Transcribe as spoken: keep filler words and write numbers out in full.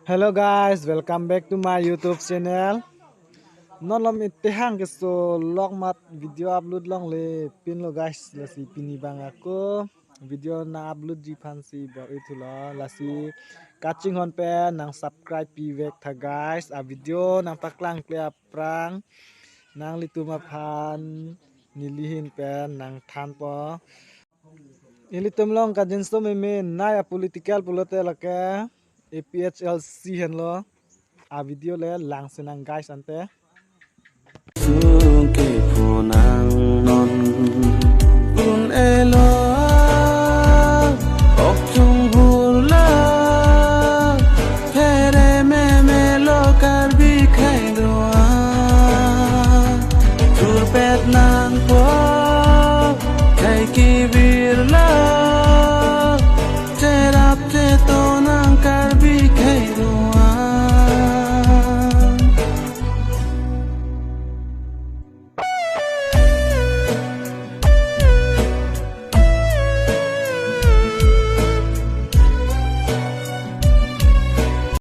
Hello guys, welcome back to my YouTube channel. Non lom itehang keso lokmat video upload longle pinlo guys, lasi pini bang ako video nang upload ji aphansi bor-ithulo, lasi kachinghon pen nang subscribe pivek tha guys. A video nang paklangkle aphrang nanglitum aphan neli ahin pen nang thanpo. Ilitum along kangjinso meme nai a political pulote lake A P H L C henlo. A video le langsinang guys ante. Sungke phonang non un elo